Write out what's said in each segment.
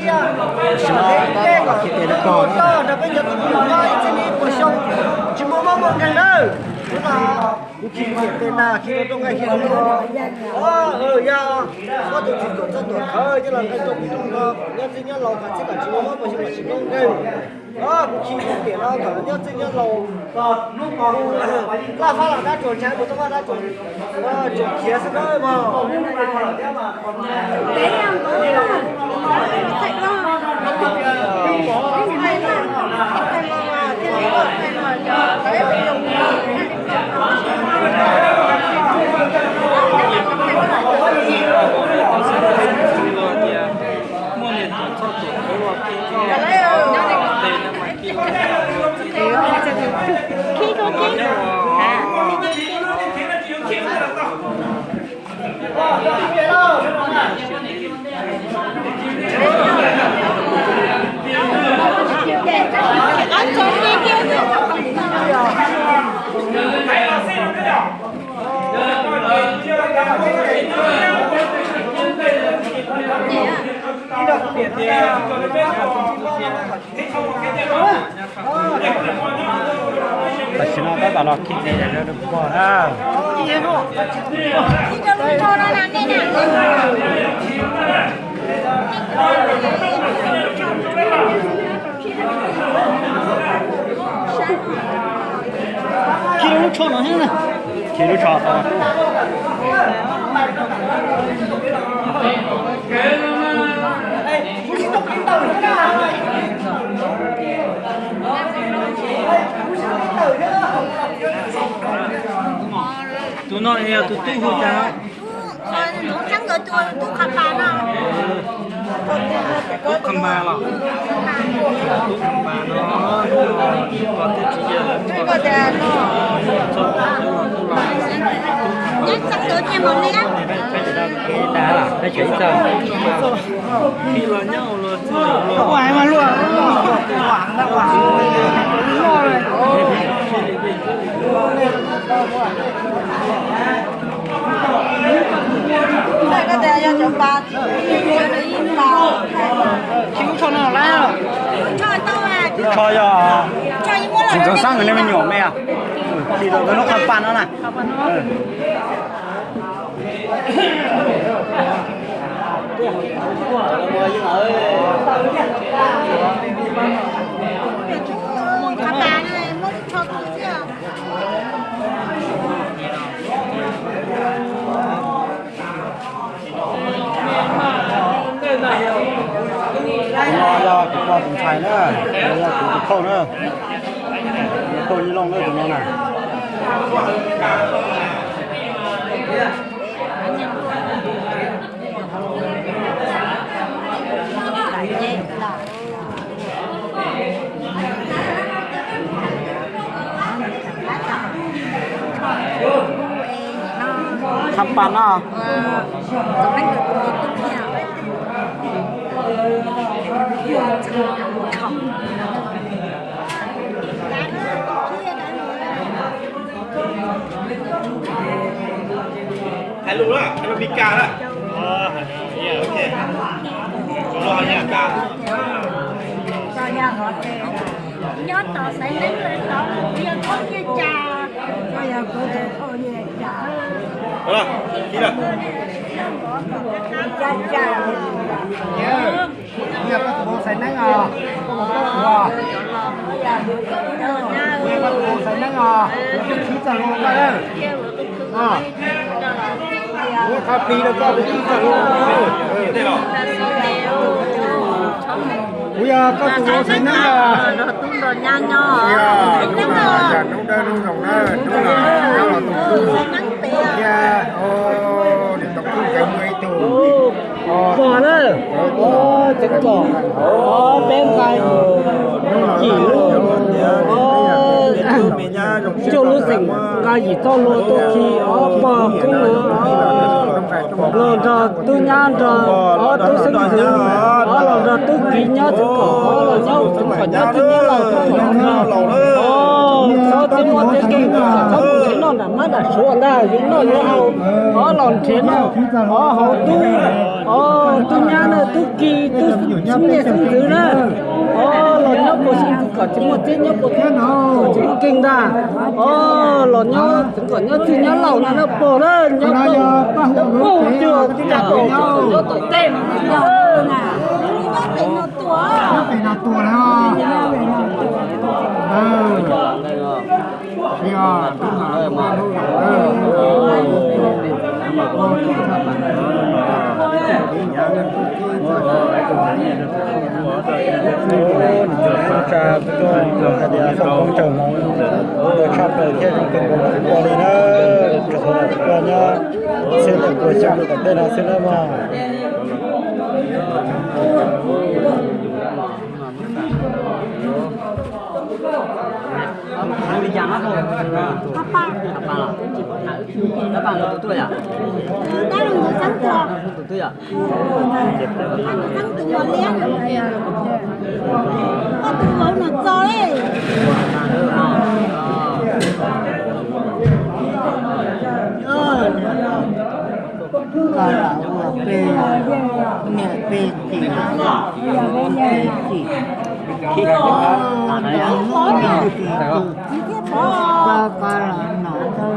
Tam sim no tab tom los khi tes rau pog na. Tsis muaj mob muaj nkeeg nawb. Kuv tsis niam tes nag khi rau rooj nqaij kiag. Yog muab tus tsis tuam txog tuam khawv coj los nqe rau kuv rooj no kom nyob txij nyob laus kom txij kom tsis muaj mob muaj nkeeg. Kuv khi kuv niam no kom nyob txij nyob laus. Laj fab los dab tsuas ntshai mus toj vaj dab tsuas, tsuas khiav xwb nawb mog. Muaj niam tuam txog tuam khawv los kiag, tes no mas kiag. Tam sim no tab tom los khi tes rau pog na. Khi lub tsho no thiab na. Khi lub tsho tau. Tus no yog tus tub hu cas? Tub qha pas no. Tub qha pas los? Tub qha pas no, tub ko twb tsis yog lawv txog, txog tub los. Nyob txog tus ces mus li. Peb tsis tau kev dag los peb tsis txog. Khi los nyob ua luaj txog luaj. Khi lub tsho no lawm. Lub tsho yog tsis txog xab nws li me nyuam me. Khi rau lub qha pas no na. Tus no yog kuv pog tus ntxhais na, yog kuv tus phauj na. Tau ib loo na tus no na. Qha pas no. Hais lus na, hais lus Meskas na. Nyob tos Xaiv Neeb lawv tod, yog koj Nyiaj Tsa. Koj yog kuv tus phauj Nyiaj Tsa. Ua, Nyiaj Tsa. Kuv yog koj tus phauj Xaiv Neeb os, koj puas paub kuv os? Kuv yog koj tus phauj Xaiv Neeb os, kuv twb khib txoj hlua koj lawm. Kuv qhov plig rau koj, kuv khib txoj hlua koj. Kuv yog koj tus phauj Xaiv Neeb os. Hnub no yog hnub dawb hnub zoo na, hnub no nyob los tus tub thiab, niam tau tub cov muaj ib tug pog na, tseem kom peb nqa yim lub, cuaj lub xeem nqa yim txoj hlua tuaj khi ob pog koob na, ob Los nrog tub nyab nrog ob tub xeeb ntxwv, ob los nrog tub kiv nyob txwv kom, ob los nyob txwv kom nyob tub nyab laus txwv kom nrog, ob txwv muaj txwv keej txwv kom txhob mus nrhiav noj nram mab nram suav ntag, yuav noj yuav haus, ob los nrhiav noj, ob haus tub, ob tub nyab na, tub kiv tub xeeb niam xeeb ntxwv na, ob los nyob puas xeeb txwv kom tsis muaj txwv, nyob puas txwv kom tsis muaj keej ntag, ob los nyob txwv kom nyob txwj nyob laus na, nyob puas na, nyob puas cuag tsis nyob tom tej no. Tshaj plaws thiab zoo kawg nkaus li na, txhua tus nyob txhia tus puas xyoo rau tom tej no xwb na mog. Koj lam ua peb, niam peb txiv, peb txiv, peb txiv, koj koj los nom ntawd.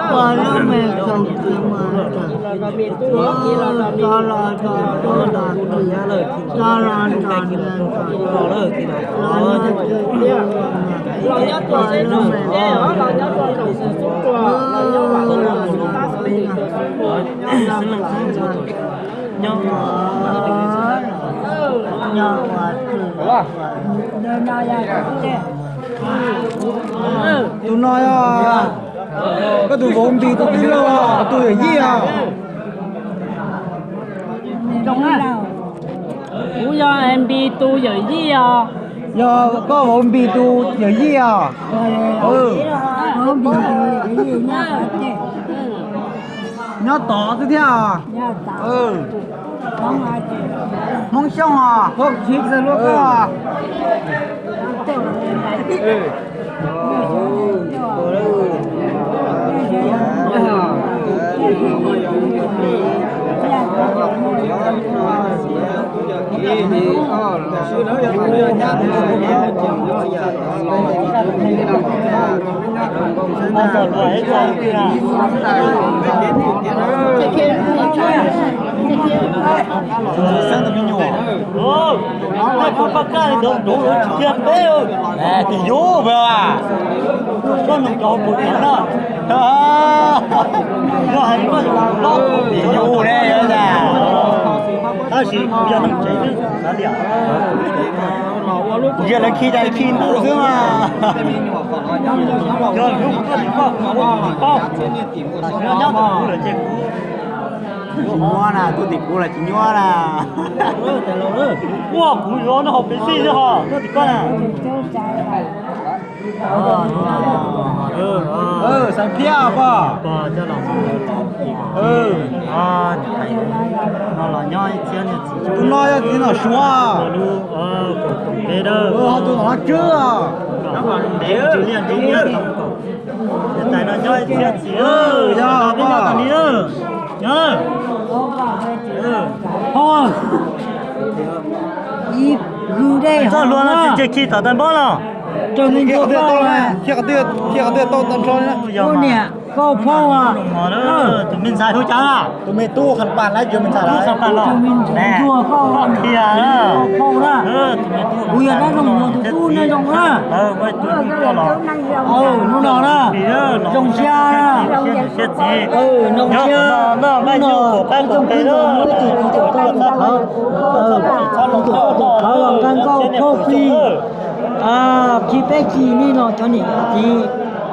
Ua lub me txaus txiv mas txawm tso los tso tuaj los tso los tso ntiag tso los los lub me nyob ua twm tus no yog koj tus vauv Npis tus tij laug, tus yawm yij os. Kuv yog Npis tus yawm yij os. Yog koj vauv Npis tus yawm yij os. Nyob tod xwb thiab os. Hmoob Xyooj os, Hmoob Xyooj os. Xeeb tus me nyuam, kuv pab kaj li ntawd nrov tsis kiag peb. Tis yub mas, koj nug cov hauv paus cov no, yog hais li koj yog tim yus ne, tab sis kuv yog neeg tsev xwb, xav tias yog lawv khi cas lawv khi ntawd xwb mas. Yog lub koj tim koj, koj, tam sim no nyob tim kuv lawm ces kuv tsis nyuaj na, tuaj tim kuv los tsis nyuaj na. Ua kuv yuav noj hauv pes xij xwb ho tuaj tim koj na. Xav thiab pog. Tus no yog txiv nom Suav. Ho tus nom Tswb. Yog pog. Txoj hlua no ces khi tom tag npaub los. Khi qhov twg tau tag nrho li. Niam koj phauj, tus me ntxhais hu cas? Tus me tub Kham Pam na, tus me ntxhais Kham Pam los. Ntxuag koj, phauj na. Kuv yog dab zoo mus tus tub na zoo na. Hnub no na, zoo siab na. Zoo siab, hnub no ib tsoom kwv tij, ib tsoom kwv tij, tus tub tus qhawv los nqa nkauj phauj plig, khi peb khi nej no cov niam cov txiv.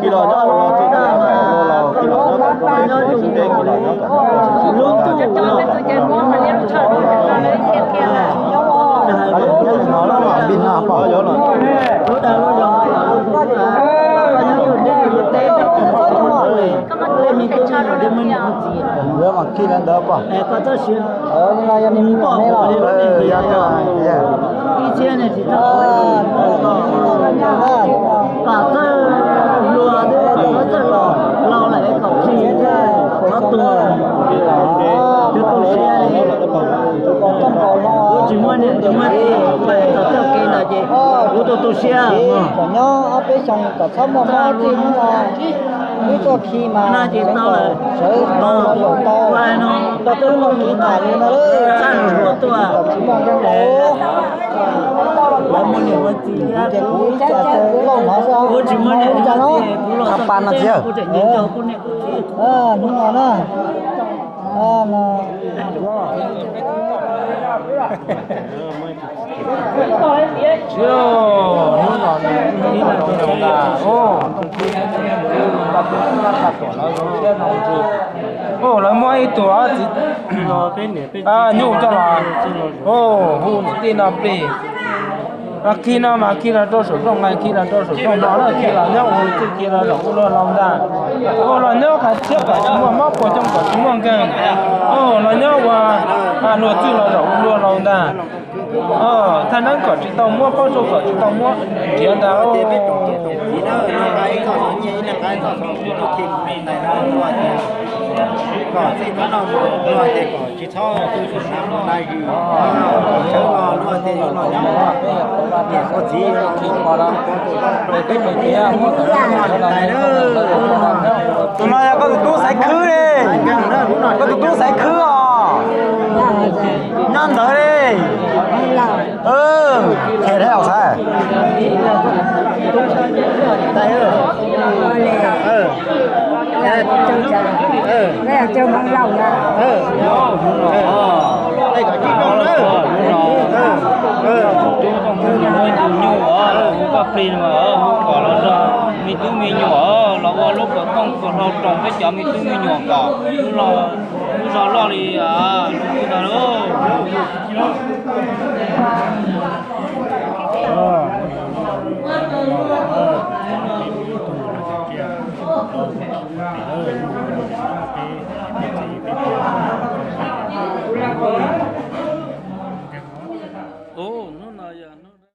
Kis los nyob los txij, los kis los nyob kom tau sib ntev, kis los nyob kom tau sib ntev. Lawv mas khi lawv ntawd pom. Yog, yog. Kom txawj hluas thiab kom txawj los laus lawm kom khi thiab kom txhob tuag. Kuv tu siab li. Kuv tsis muaj niam tsis muaj txiv, pais txog txoj kev ntawd ces kuv tu tu siab. Kom nyob ob peb xyoos kom txhob muaj mob txij hnub no. Wb tuaj khi mas no ces tau lawm, sawv tau los zaum tau, tau tub tau kiv tham li no lawm, tsis muaj nkeeg lawm. Ces kuv ib txhia caw Lauj no xwb, kuv tsis muaj niam tsis muaj txiv, kuv los txog no kuv tseem nco kuv niam kuv txiv. Hnub no na, lawv muab ib tug txiv nyuj coj los hu niam tij no plig. Khi no mas khi los rau saum rooj nqaij, khi los rau saum rooj no na, khi los nyob ua txuj ci los zaum ua luag laus ntag. Los nyob qhov txhiab kom tsis muaj mob, puas xyoo kom tsis muaj nkeeg. Los nyob ua luag txwj los zaum ua luag laus ntag. Thaj neeb kom tsis tau muab, pob zeb kom tsis tau muab nrhiav ntag. Tus no yog koj tus tub Xaiv Khwb li. Koj tus tub Xaiv Khwb os. Nyob ntawd li. Qhia thiab os xav. Tus nyuj os, hu koj plig mas hu kom los zog me tub me nyuam los ua lub kom tooj kom hlau roos peb cov me tub me nyuam kom lub zog loj li ntag lauj.